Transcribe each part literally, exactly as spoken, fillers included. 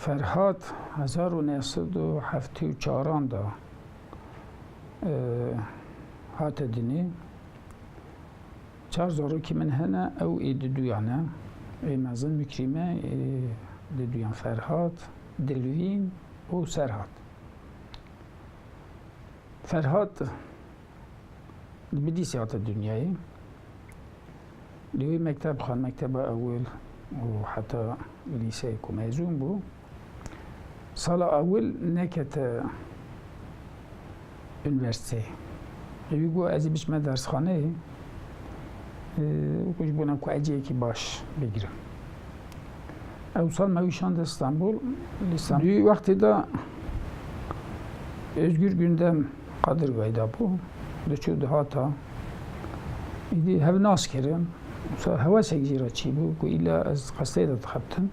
Ferhat hezar û neh sed û heftê û çaran de, e, hate dinê. Çar zarokî min hene, ew ê diduyan e. Ê mezin Mikrîme, ê diduyan Ferhat, Dilvîn û Serhat. Ferhat li Bidîsê hate dinyayê. Li wê mekteb xwe, mekteba ewil û heta lîseyê ku mezûn bû, sala ewil nekete unîversîteyê. Wî got, "Ez ê biçime dersxaneyê, e, ku ji bona ku ecêyekî baş bigirim." Ew sal me wî şand Stenbol, li Stenbol. Di wî wextê de Özgür Gündem Qadirgayê de bû, diçû dihata. Îdî hev nas kirin. Wisa hewesek jê re çêbû ku îla ez qesteyê de dixebitim.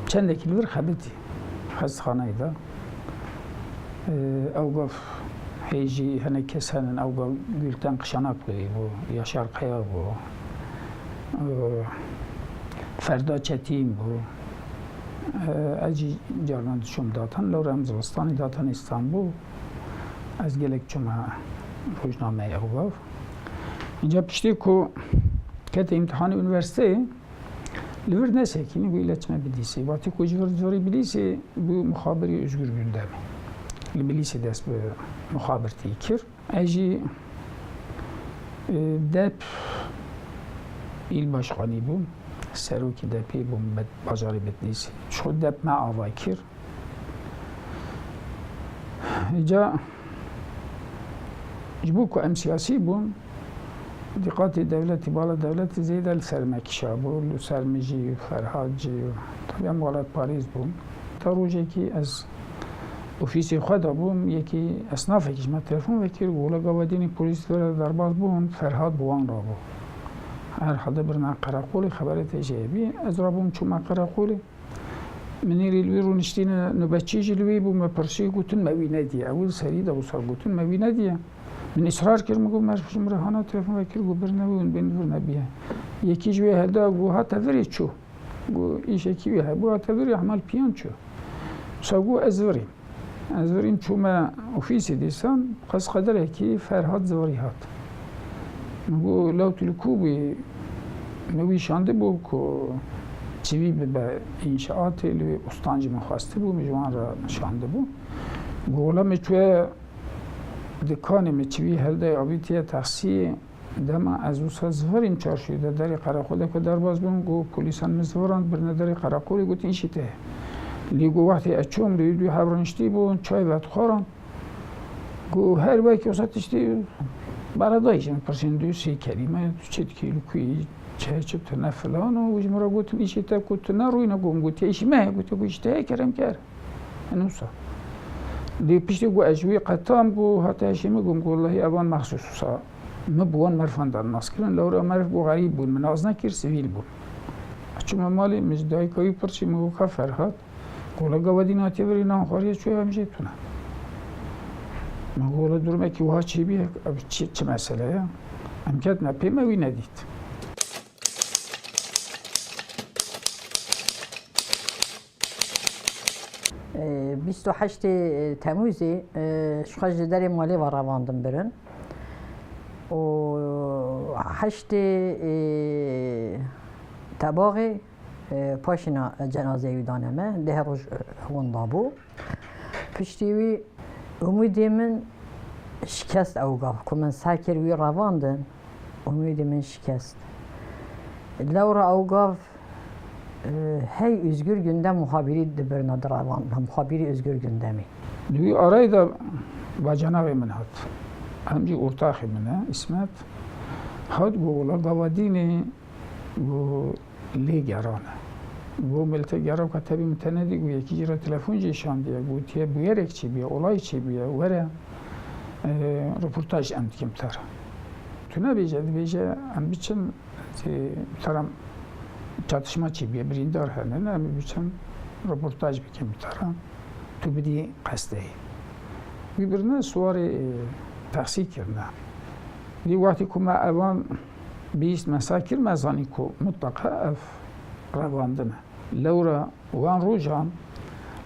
Çendekî li vir xebitî xestexaneyê de. Ew gav hê jî hinek kes henin, ew gav Gülten Kışanaklı bû, Yaşar Kaya bû, Ferda Çetin bû. Ez jî carinan diçûm datan, lewra em zivistanê datan Îstanbul. Ez gelek çûme rojnameyê ew gav. Înca piştî ku kete îmtihanê unîversîteyê, li vir nesekînî, got, "Île çime Bilîsê." Wextê ku ji vir, ji vir Bilîsê bû muxabirî Özgür Gündemê. Li Bilîsê dest bi muxabirtî kir. Ez jî, e, DEP îl başkanî bûm. Serokî DEPê bûm, Bet-, bajarê Bedlîsê. Ji xwe DEP me ava kir. Îca ji bo ku em siyasî bûn, dîqatê dewletî, bala dewletî zêde li ser me kişabû, li ser min jî, Ferhat jî, tabî em welatparêz bûn. Ta rojekî ez ofîsê xwe de bûm, yekî esnafekî ji me telefon vekir, got, "Wela gava dînî polîs li vir derbas bûn, Ferhat bi wan re bû. Herhalde birine qereqolê, xeberê te jê bî." Ez rabûm çûme qereqolê. Minêrî li wî rûniştîne, nobetçî jî li wî bû, me pirsî, gotin, "Me wî nediye." Ew li serî de wisa gotin, "Me wî nediye." Min israr kir, min got, "Mer ji min re hana telefon vekir, got, 'Birine wî, hûn bên vir nebiye.'" Yekî ji wê helde got, "Hate virê çû." Got, "Îşekî wî hebû, hate virê, hemal piyan çû." Wisa got, "Ez virîm." Ez virîm çûme ofîsê dîsan, qesqederekî Ferhat zivirî hat. Min got, "Law tu li ku bûyî?" Min wî şandibû ku çivî bibe înşaatê, li wê ustan jî min xwestibû, min ji wan re şandibû. Got, "Wela min çûye dikanê, min çivî heldayê, avîtiye taksiyê." Dema ez wisa zivirîm çarşûyê de, derê qereqolê ku derbas bûm, got, "Polîsan min zivirand, birine derê qereqolê, gotin, 'Îşê te ye.'" Lê got, "Wextê ez çûm, li wî du heb rûniştî bûn, çay vedixwaran." Got, "Her wekî wisa tiştî beredayî ji min pirsîn du sê kelîme, tu çi dikî li ku yî, çi, çi tune filan û ji min re gotin, 'Îşê te ku tune rûyne.'" Got, "Min gotiye îşî me ye." Gotiye, "Ku îşî te ye, kerem ker." Hin wisa. Lê piştî ku ez ji wî qetam, got, hate hişê min, got, "Wellahî evan mexsûs wisa min bi wan merifan de nas kirin. Lewra merif got xerîb bûn, min nas nekir, sivîl bûn." Ez çûme malê, min ji dayika wî pirsî, min got, "Ka Ferhat?" Got, "Wela gava dîn hatiye virî, nan xwariye çûye, em jê tune." Min got, "Wela durumekî wiha çêbî, ev çi, çi mesele ye?" Em ketine pê, me wî nedît. Bîst û heştê Temûzê, e, ji xwe ji derê malê ve revandim birin. Û heştê, e, Tebaxê, e, paşîna cenazeyê wî dane me. Deh roj, e, winda bû. Piştî wî umûdê min şikest ew gav. Ku min ser kir wî revandin, umûdê min şikest. Lewra ew gav, e, hey Özgür Gündem muhabirî dibirna di revan, muhabirî Özgür Gündemî. Di wî arayê de bacanavê min hat. Hem jî ortaxê min e, Îsmet. Hat got, "Wela gava dînê, got, lê gerane." Got, milletê gera ku tevî min te nedî, got, yekî jî re telefon jî şandiye, gotiye, bûyerek çêbûye, olay çêbûye, were, e, roportaj em dikin bi te re. Tu nebêje, dibêje, em biçin, e, bi te re çatışma çêbûye, birîndar hene, em biçin roportaj bikin bi te re. Tu bidî qestê. Wî birine siwarê, e, taksî kirine. Dî wextê ku me evan bihîst me seh kir, me zanî ku mutleqa ev revandin e. Lewra wan rojan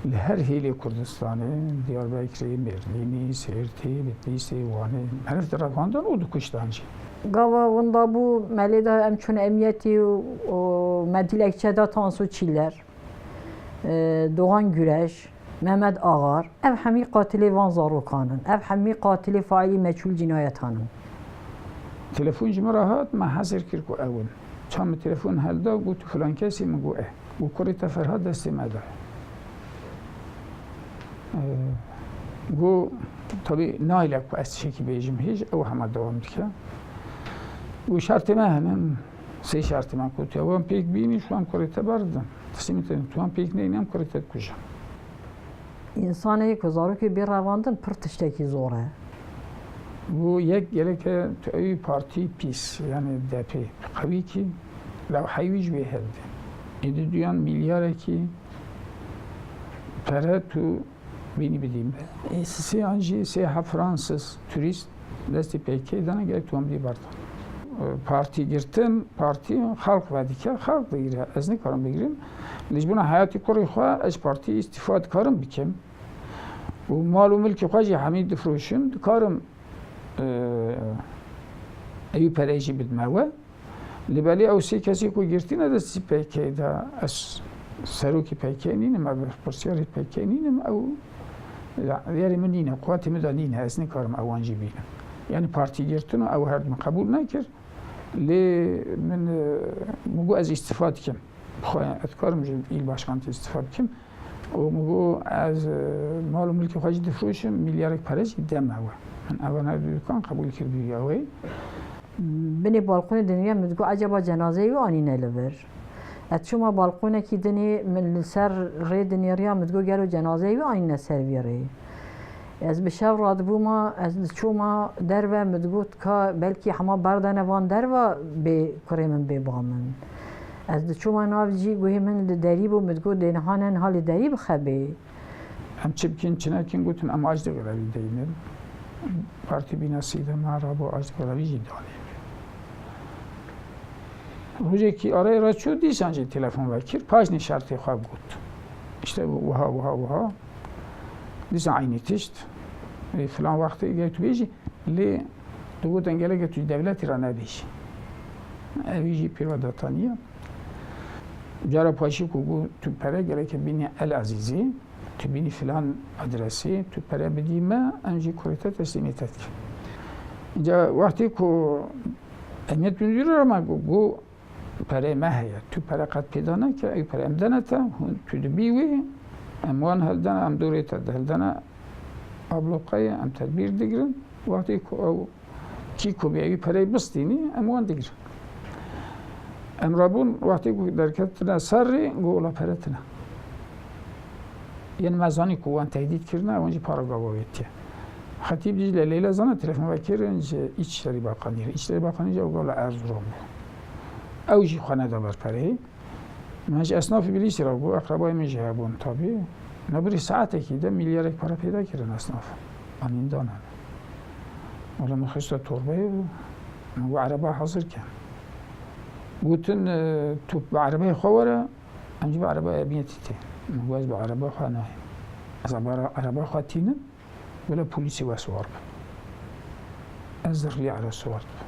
li her hêlê Kurdistanê, Diyarbekirê, Mêrdînê, Sêrtê, Bitlîsê, Wanê, meriv direvandin û dikuştan jî. Gava winda bû, me lê da em çûn emniyetê û, û me dilekçe da Tansu Çiller, e, Doğan Güreş, Mehmet Ağar, ev hemî qatilê van zarokan in. Ev hemî qatilê failî meçhûl cînayetan in. Telefon ji min re hat, me hezir kir ku ew in. Ça min telefon helda, got, "Tu filan kesî?" Min got, "E." Got, "Kurê te Ferhat destê me de." E, got, tabî nayile ku ez tiştekî bêjim hêj, ew hema dewam dike. Got, "Şertê me hene, sê şertê me ku tu wan pêk bînî, ji wan kurê te berdin. Teslîmê te, tu wan pêk neyînî, em kurê te dikujin." Însanê ku zarokê bê revandin pir tiştekî zor e. Got, yek gereke tu ewî partî pîs, yanî D P, qewî kî, lewheyê wî ji wê hildî. Êdî duyan milyarekî pere tu bînî bidî me. Ê sisiyan jî sê heft Fransız turîst destê P K K dana, gerek tu wan bidî berdan. Partî girtin, partî xelq vedike, xelq digire. Ez nikarim bigirim. Lê ji bona heyatê kurê xwe ez ji partî îstîfa dikarim bikim. Û mal û milkê xwe jî hemî difroşim, dikarim, e, ewî pereyê jî bidime we. Lê belê ew sê kesê ku girtîne destî P K K de, ez serokê P K K nînim, ez berpirsiyarê P K K nînim, ew, ya, yerê min nîne, quwetê min de nîne, ez nikarim ewan jî bînim. Yanî partî girtin û ew her min qebûl nekir. Lê min, e, min got ez îstifa dikim. Xwe ez dikarim ji îl başkantî îstifa bikim. Û min got ez, e, mal û milkê xwe jî difroşim, milyarek pere jî deme we. Min evan her du dukan qebûl kir bûye wê. Binê balkonê dinêriya, min digot, "Ecaba cenazeyê wî anîne li vir?" Ez çûma balkonekî dinê, min li ser rê dinêriya, min digot, "Gelo cenazeyê wî anîne ser vî rê?" Ez bi şev radibûma, ez diçûma derve, min digot, "Ka belkî hema berdane van derva bê kurê min bê ba min." Ez diçûma nav cî, guhê min li derî bû, min digot, "Dê niha ne niha li derî bixebê." Em çi bikin, çi nekin, gotin, "Em aciz grevî deynin." Partî bîna Sîdem rabû, aciz grevî jî danîn. Rojekî arayê re çû, dîsan jî telefon vekir, paşnê şertê xwe got. İşte wiha, wiha, wiha. Dîsan eynî tişt. Ê, filan wextê gel tu bêjî, lê tu gotin gelek tu ji dewletê re nebêjî. Evî jî pêva dataniye. Cara paşî ku got tu pere gereke bînî El Ezîzî, tu bînî filan adresî, tu pere bidî me, em jî kurê te teslîmê te dikin. Înca wextê ku Emniyet Müdürü re me got, got, "Pereyê me heye, tu pere qet pêda neke, ew pere em dene te, hûn tu dibî wê, em wan hildene, em dorê te dihildene, abloqeyê, em tedbîr digirin." Wextê ku ew kî ku bê ewî pereyê bistînî, em wan digirin. Em rabûn, wextê ku derketine ser rê, got, "Wela pere tine." Yên me zanî ku wan tehdît kirine, wan jî para gava wê tiye. Xetîb Dicle Leyla Zana telefon vekirin ji Îçişlerî Bakanî re. Îçişlerî Bakanî jî ew gava li Erzurum bû. Ew jî xwe neda ber pereyê. Me ji esnafê Bilîsê re bû, eqrebayê min jî hebûn tabî. Nebirî saetekî de milyarek para peyda kirin esnaf. Anîn danan. Wela min xiste torbeyê, min got, "Ereba hazir ke." Gotin, "E, tu bi erebeyê xwe were, em jî bi erebaya emniyetî tê." Min got, "Ez bi erebaya xwe nayêm. Ez bi ereba xwe tînim." Wela polîsê we siwar bim. Ez zirlî ere siwar dibim.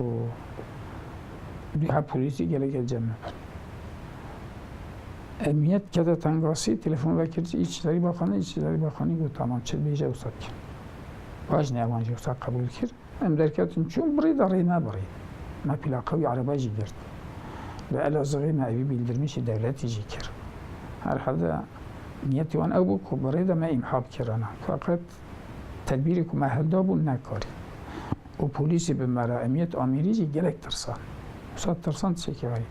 Û duha polîsî gelek cem min bin. Emniyet kete tengasî, telefon vekir Îçişlerî Bakanî, Îçişlerî Bakanî got, "Tamam, çi dibêje wisa dikin." Paş ne ewan jî wisa qebûl kir. Em derketin çûn, bi rê de rê me birî. Me plaka wî ereba jî girt. Li Elazığê me evî bildirmişî dewletî jî kir. Herhalde niyetê wan ew bû ku bi rê de me îmha bikirana. Feqet tedbîrê ku me hilda bû nekarî. Û polîsê bi me re, emniyet amîrî jî gelek tirsan. Wisa tirsan tiştekî xeyî.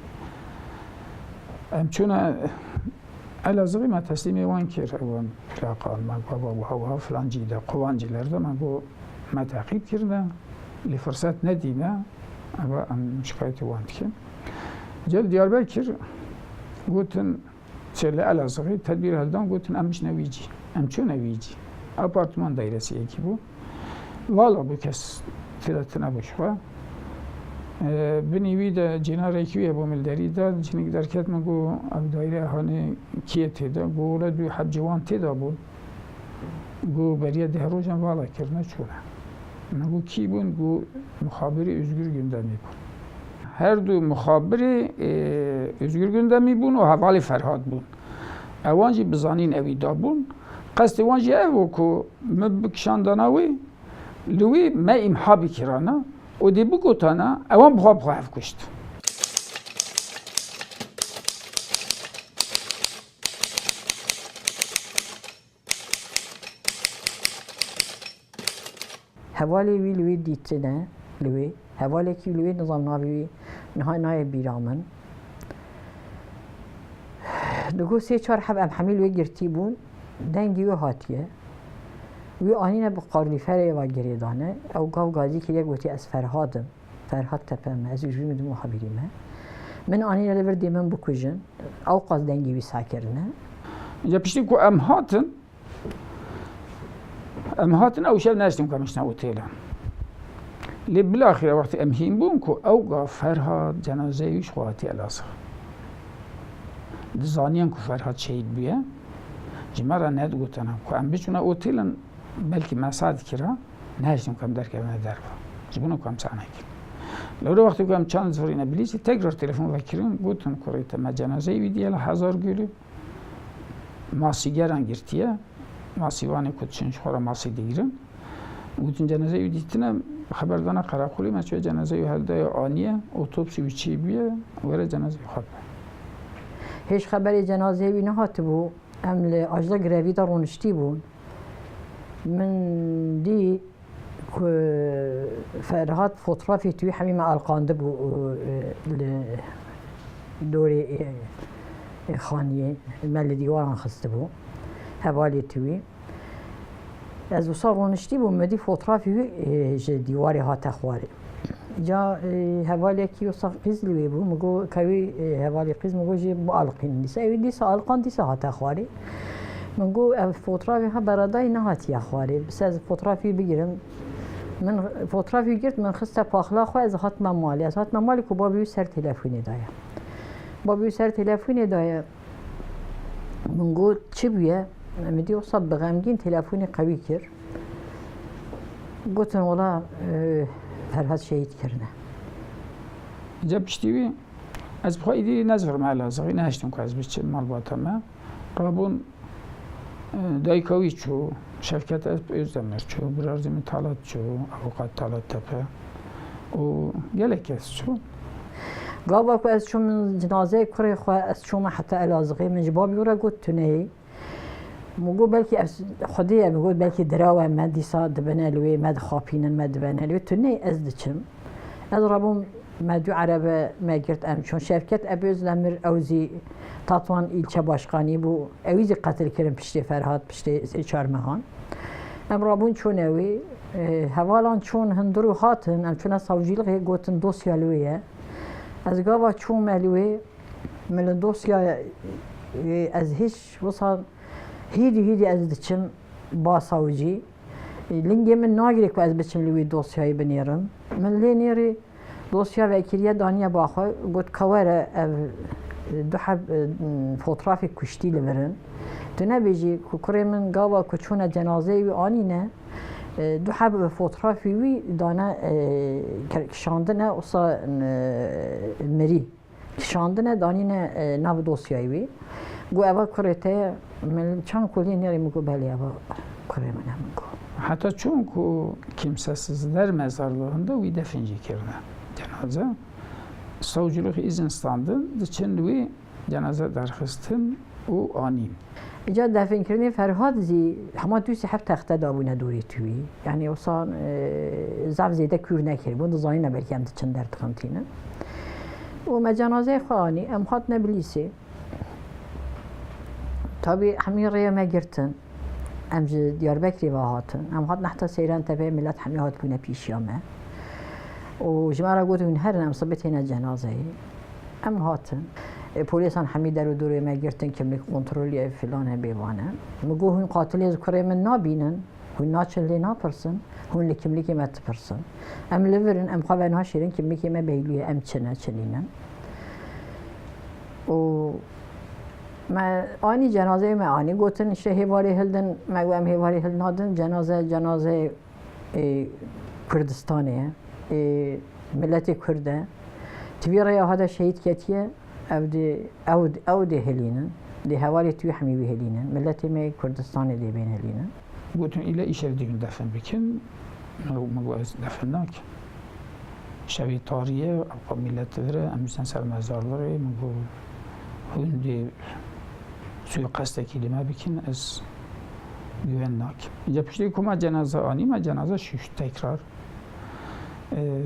Em çûne Elazığî, me teslîmê wan kir, ewan plaqan, me got, "Baba, wiha, wiha filan cî de, Quvancîler de", me got, "Me teqîb kirine, lê firset nedîne, eva em şikayetê wan dikin." Gel Diyarbekir, gotin, çê li Elazığî tedbîr hildan, gotin, "Em biçine wî cî." Em çûne wî cî. Apartman dairesî yekî bû. Vala bû, kes tê de tune bû ji xwe. E, binî wî de cênarekî wî hebû, min li derî da, jinik derket, min got, "Ev daîre hanê kê tê de?" Got, "Wele du heb ciwan tê de bûn." Got, "Beriya deh rojan vala kirine, çûne." Min got, "Kî bûn?" Got, "Mixabirê Özgür Gündemî bûn." Her du mixabirê, e, Özgür Gündemî bûn û hevalê Ferhat bûn. Ewan jî bi zanîn ewî dabûn. Qestê wan jî ev bû ku min bikişandana wê, li wê me îmha bikirana û dê bigotana, ewan bi xwe, bi xwe hev kuşt. Hevalê wî li wê dîtine, li wê. Hevalekî li wê, nizam navê wî niha nayê bîra min. Digot sê çar heb em hemî li wê girtî bûn, dengê wê hatiye. Wî anîne bi qarlîferê ve girêdane. Ew gav gazî kiriye, gotiye, "Ez Ferhad im. Ferhad Tepe me. Ez ji wî min dibim habîrî me." Min anîne li vir dê min bikujin. Ew qas dengê wî seh kirine. Ya piştî ku em hatin, Em hatin ew şev neştin ku em biçine otêle. Lê bilaxîre wextê em hîn bûn ku ew gav Ferhat cenazeyê wî ji xwe hatiye Elazığ. Dizaniyan ku Ferhat şehîd bûye, ji me re nedigotine ku em biçûne otêlin, belkî me seh dikira, nehiştin ku em derkevine derve. Ji bo ku em çanekin. Lewre wextê ku em çand zivirîne Bilîsê, tekrar telefon vekirin, gotin kurê te me cenazeyê wî diye li Hezargulê. Masîgeran girtiye. Masîvanê ku diçin ji xwe re masî digirin. Gotin cenazeyê wî dîtine, xeber dane qereqolê, me çûye cenazeyê wî heldaye, aniye, otopsî wî çêbûye, were cenazeyê xwe bibe. Hêj xeberê cenazeyê wî nehatibû, em li Ajla Grevî de rûniştî bûn. Min dî ku Ferhat fotoğrafê tûyî hemî me elqandibû û, e, li dorê, e, e, xaniyê me li dîwaran xistibû. Hevalê tûyî. Ez wisa rûniştî bûm, min dî fotoğrafê wî, e, ji dîwarê hate xwarê. Ca, e, hevalekî wisa qîz li wê bû. Min got, kewî, e, hevalê qîz, min got, "Jê bialiqînin dîsa." Ewî dîsa aliqand, dîsa hate xwarê. Min got, "Ev fotoğrafê ha beradayî nehatiye xwarê. Bi se ez fotoğrafî bigirim." Min fotoğrafî girt, min xiste paxla xwe, ez hatime malê. Ez hatime malê ku babî wî ser telefonê daye. Babî wî ser telefonê daye. Min got, "Çi bûye?" Min dî wisa bi xemgîn telefonê qewî kir. Gotin, "Wela, e, Ferhat şehîd kirine." Îca piştî wî, ez bi xwe îdî nezivrim Elazığî, nehiştim ku ez biçim malbata me. Rabûn, e, dayika wî çû, Şevket Alp Özdemir çû, birarzê min Talat çû, avûkat Talat Tepe û gelek kes çû. Gava ku ez çûm, min cinazeyê kurê xwe, ez çûme heta Elazığê, min ji babî wira got, "Tu neyê." Min got, "Belkî ev Xwedê ye." Min got, "Belkî dirawe me dîsa dibine li wê, me dixapînin, me dibene li wê." "Tu neyê, ez diçim." Ez rabûm, me du erebe me girt, em çûn. Şevket Alp Özdemir, ew zî Tatvan îlçe başkanî bû. Ewî zî qetil kirin piştê Ferhat, piştê sê çar mehan. Em rabûn çûne wê. E, hevalan çûn hundir û hatin. Em çûne savcîlixê, gotin, "Dosya li wê ye." Ez gava çûme li wê, min li dosyayê, e, ez hîç wisa hîdî hîdî ez diçim ba savcî. E, lingê min nagire ku ez biçim li wî dosyayê binêrim. Min lê nêrî dosya vekiriye, daniye ba xwe, got, "Ka were ev, e, du heb, e, fotoğrafê kuştî li vir in. Tu nebêjî ku kurê min gava ku çûne cenazeyê wî anîne, e, du heb fotoğrafê wî dane, e, kişandine, wisa, e, mirî." Kişandine, danîne, e, nav dosyayê wî. Got, "Eva kurê te ye?" Min çand koliyê nêrî, min got, "Belê, eva kurê min e," min got. Heta çûn ku Kimsesizler Mezarlığı'nda wî defin jî kirine cenaze. Savcılık izin standı, diçin wî cenaze derxistin û anîn. Îca definkirinê Ferhat zî hema tu sê heb texte dabûne dorê tûyî. Yanî wisa, e, zaf zêde kûr nekiribûn, dizanîne belkî em diçin derdixin tînin. Û me cenazeyê xwe anî, em hatine Bilîsê. Tabî hemî rêya me girtin. Em ji Diyarbekirê ve hatin. Em hatin heta Seyran Tepe, millet hemî hatibûne pîşiya me. Û ji me re gotin, hûn herin, em sibê têne cenazeyê. Em hatin. E, polîsan hemî der û dorê me girtin, kimlik kontrolî, ev filan, hebê vane. Min got, hûn qatilê ji kurê min nabînin. Hûn naçin lê napirsin, hûn li kimlikê me dipirsin. Em li vir in, em xwe venaşêrin, kimlikê me behlû ye, em çi ne, çi nînin. Û me anî cenazeyê me anî, gotin, işte, hêvarê hildin, me got, em hêvarê hildin nadin, cenaze, cenaze, e, Kurdistanê ye, e, miletê Kurd e. Tivî rêya hade şehîd ketiye, ew dê, ew, ew dê hilînin, dê hevalê tu hemî wî hilînin, miletê me yê Kurdistanê dê bên hilînin. Gotin, île îşev dê hûn defin bikin. Min got, min got, ez defin nakim. Şevê tarî ye, ew qas milet li vir e, em dîsan ser mezarlixê, min got, hûn dê suîqestekî li me bikin, ez güven nakim. Înca piştî ku me cenaze anî, me cenaze şûşt tekrar. Ee,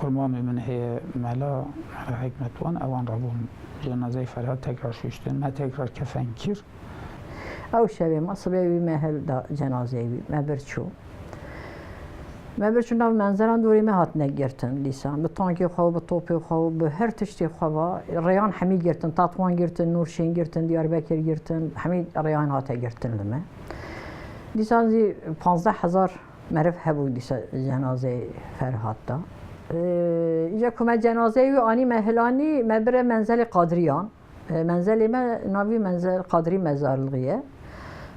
Qurmamê min heye, Mela, Mela Hikmetwan, ewan rabûn cenazeyê Ferhat tekrar şûştin, me tekrar kefen kir. Ew şevê me sibê wî me hilda cenazeyê wî, me bir çû. Me bir çû nav menzeran dorê me hatine girtin dîsa. Bi tankê xwe, bi topê xwe, bi her tiştê xwe ve rêyan hemî girtin, Tatwan girtin, Nûrşîn girtin, Diyarbekir girtin, hemî rêyan hate girtin li me. Dîsan zî panzdeh hezar meriv hebû dîsa cenazeyê Ferhat da. Ee, îca ku me cenazeyê wî anî me hilanî, me bire menzelê Qadriyan. Ee, menzelê me navî Menzel Qadrî Mezarlixî ye.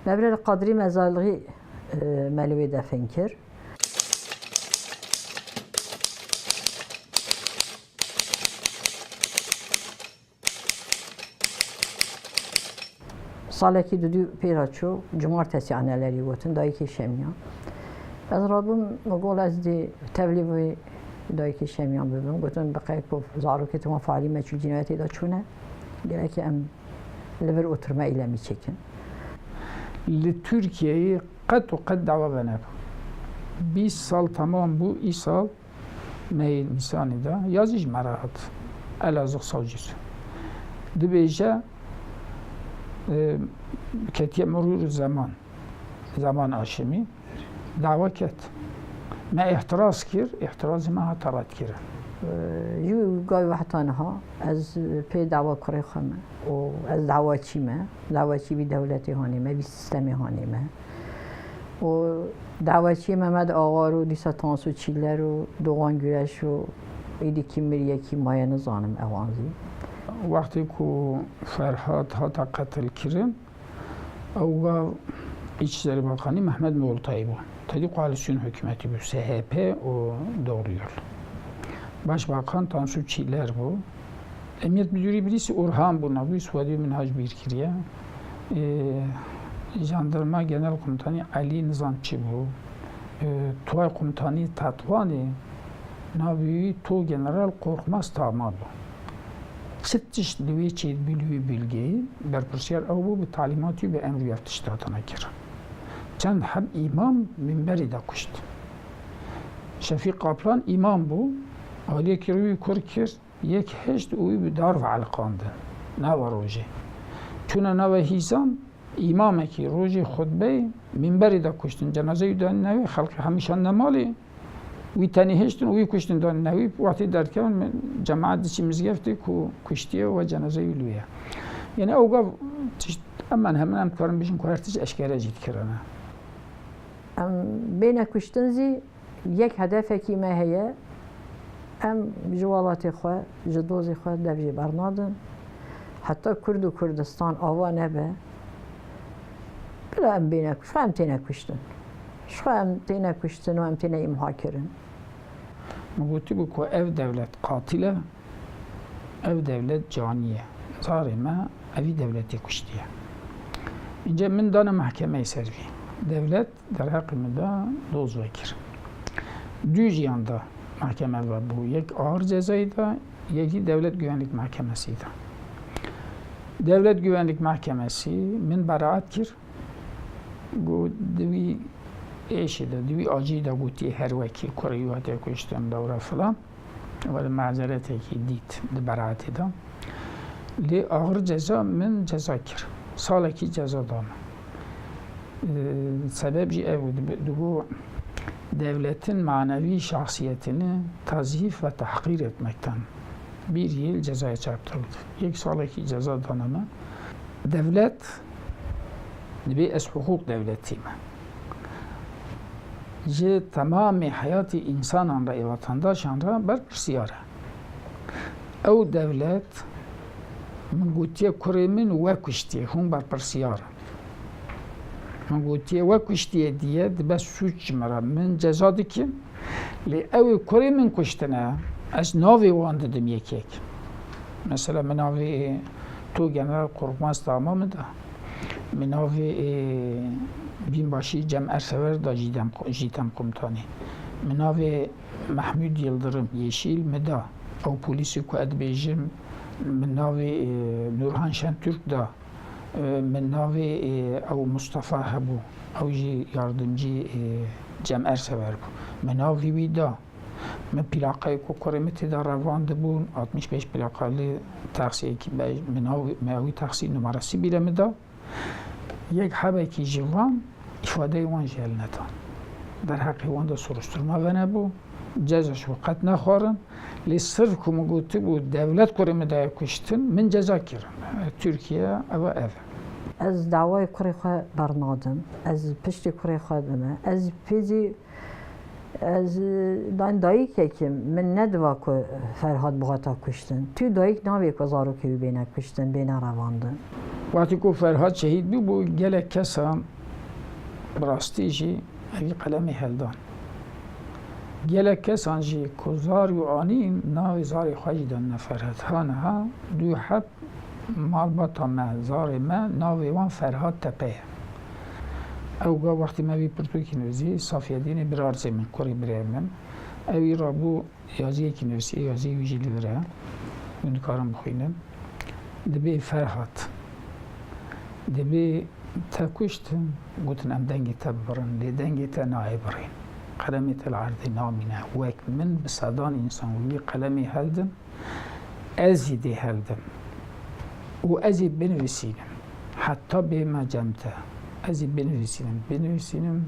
Me bire li Qadrî Mezarlixî, e, me li wê defin kir. Salekî didû pê re çû, cumartesî anelerî gotin, dayikê Şemiyan. Ez rabûm, min got ez dê tevlî vê dayikê Şemiyan bibim. Gotin, bi qey ku zarokê te wan faalî meçûl cînayetê de çûne, gerek em li vir oturma eylemî çêkin. Li Tirkiyeyê qet û qet dawa venebû. Bîst sal temam bû, îsal Meyê Nîsanê de ya zî ji me re hat. Elazığ savcısı. Dibêje, e, ketiye merûr zaman, zaman aşimî, dawa ket. Me îhtiraz kir, îhtirazê me hate redkirin. E, ji wî gavê heta niha ez pê dawa kurê xwe me û ez dawaçî me, dawaçî vî dewletê hanê me, vî sîstemê hanê me. û dawaçiyê Mehmet Ağar û dîsa Tansu Çiller û Doğan Güreş û êdî kî mir yekî maye nizanim ewan zî. Wextê ku Ferhat hate qetilkirin, ew gav Îçişlerî Bakanî Mehmet Moğoltay bû. Tedî koalîsyon hikûmetî bû, S H P û Doğru Yol. Başbakan Tansu Çiller bû. Emniyet Müdürü birisi Orhan bû, navî Swedî min hac bîr kiriye. Ee, Jandarma Genel Komutanı Ali nizam çi bû. Ee, Tugay Komutanı Tatwanê navî Tuğgeneral Korkmaz Tama bû. Çi tişt li wê çêdibû, li wê bilgeyî, berpirsiyar ew bû, bi talîmatî, bi emrî ev tişt hatine kirin. Çend heb îmam minberê de kuşt. Şefîk Kaplan îmam bû, aliyekî rûyî kur kir, yek hişt û wî bi dar ve eliqandin. Nava rojê. Çûne nava hîzan, îmamekî rojê xutbeyê minberê de kuştin. Cenazeyê wî danî navê, xelkê hemî şandine malê. Wî tenê hiştin û wî kuştin danî navê. Wextê derdikevin, cemaet diçî mizgeftê ku kuştiye we cenazeyê wî li wê ye. Yani ew gav tişt, hemen hemen em dikarin bêjin ku her tişt eşkere jî dikirine. Em bêne kuştin zî Yek hedefekî me heye, em ji welatê xwe, ji dozê xwe dev jê bernadin. Heta Kurd û Kurdistan ava nebe, bila em bêne, ji xwe em têne kuştin. Ji xwe em têne kuştin û em têne îmha kirin. Min gotibû ku ev dewlet qatil e, ev dewlet canî ye. Zarê me evî dewletê kuştiye. Înce min dane mehkemeyê ser vî. Dewlet derheqê min de doz vekir. Du jiyan de mehkeme vebû. Yek ağır cezayê de, yekî Devlet Güvenlik Mahkemesi de. Devlet Güvenlik Mahkemesi min beraat kir. Got, di wî êşê de, di wî acî de gotiye her wekî kurê wî hatiye kuştin, dewre filan. Wele mazeretekî dît di beraatê de. Lê ağır ceza min ceza kir. Salekî ceza dana. Ee, sebeb jî ev bû, dibi-, digot, devletin manevî şahsiyetini tazîf ve tahqîr etmekten bir yıl cezaya çarptırıldı. Yek salekî ceza dana me. Devlet, dibê ez hukuk devletî me. Ji temamê heyatê însanan re, ê vatandaşan re berpirsiyar e. Ew dewlet, min gotiye kurê min we kuştiye, hûn berpirsiyar in. Min gotiye we kuştiye diye dibe sûc ji min re. Min ceza dikim. Lê ew ê kurê min kuştine, ez navê wan didim yek yek. Mesela min navê, e, to General Korkmaz Tama min da. Min navê, e, Binbaşî Cem Ersever da, Jîdem, Jîdem Komutanî. Min navê Mehmûd Yildirim, Yeşîl, min da. Ew polîsê ku ez dibêjim, min navê, e, Nurhan Şentürk da. E, min navê, e, ew Mustafa hebû. Ew jî yardimcî, e, Cem Ersever bû. Min navê wî da. Min plaqeyê ku kurê min tê de revandibûn, altmış beş plaqalı taksiyekî be-, min navê, min ew taksî numarasî bîre min da. Yek hebekî ji van îfadeyê wan jî hel nedan. Derheqê wan de soruşturma venebû. Ceza ji wan qet nexwarin. Lê sirf ku min gotibû, dewlet kurê min daye kuştin, min ceza kirin. Tirkiye ev e, ev e. Ez dawayê kurê xwe bernadim. Ez piştî kurê xwe dime. Ez pêzî, ez, e, dan dayikekî, min nediva ku Ferhat bihata kuştin. Tu dayik nabê ku zarokê wî bêne kuştin, bêne revandin. Wextî ku Ferhat şehîd bû, bû gelek kesan bi rastî jî evî qelemê heldan. Gelek kesan jî ku zar û anîn navê zarê xwe jî danine Ferhat. Ha niha du heb malbata me, zarê me, navê wan Ferhat Tepe ye. Ew ga wextî me vî pirtûkî nivîsî, Safiyedînê birarzê min, kurê birê min. Ewî rabû yaziyekî nivîsî, yaziyê wî jî li vir e. Hûn dikarin bixwînin. Dibê Ferhat. Dibê te kuştin, gotin em dengê te bibirin, lê dengê te nayê birîn. Qelemê te li erdê namîne. Wek min bi sedan însan wî qelemê heldin, ez jî dê heldim. Û ez ê binivîsînim. Heta bême cem te. Ez ê binivîsînim, binivîsînim.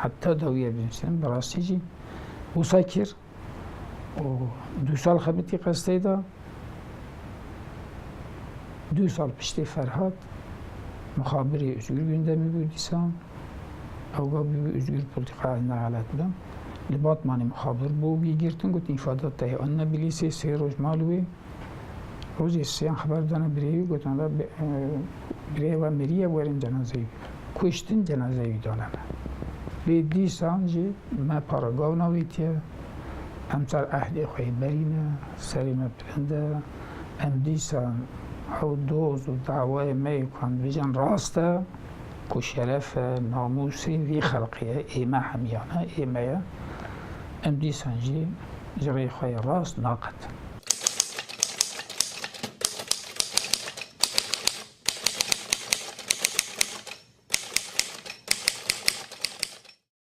Heta dawiye binivîsînim. Bi rastî jî wisa kir. Û du sal xebitî qesteyda. Du sal piştê Ferhat, mixabirê Özgür Gündemî bû dîsan. Ew ga bû Özgür Politikaya, ne xelet bim. Li Batmanê mixabir bû, wî girtin, gotin, îfada te heye. Anîne bilîsê, sê roj mal wê. Rojê sêyan xeber dane birê wî, gotin, "La bi-, e, birê we miriye, werin cenazeyê wî." Kuştin, cenazeyê wî dane me. Lê dîsan jî me para gav navîtiye. Em ser ehdê xwe yê berîne, serê me bilind e. Em dîsan ew doz û dawayê me yê ku em dibêjin rast e, ku şeref e, namûsê vî xelqê ye, ê me hemiyan e, ê me ye. Em dîsan jî ji rêya xwe yê rast naqetin.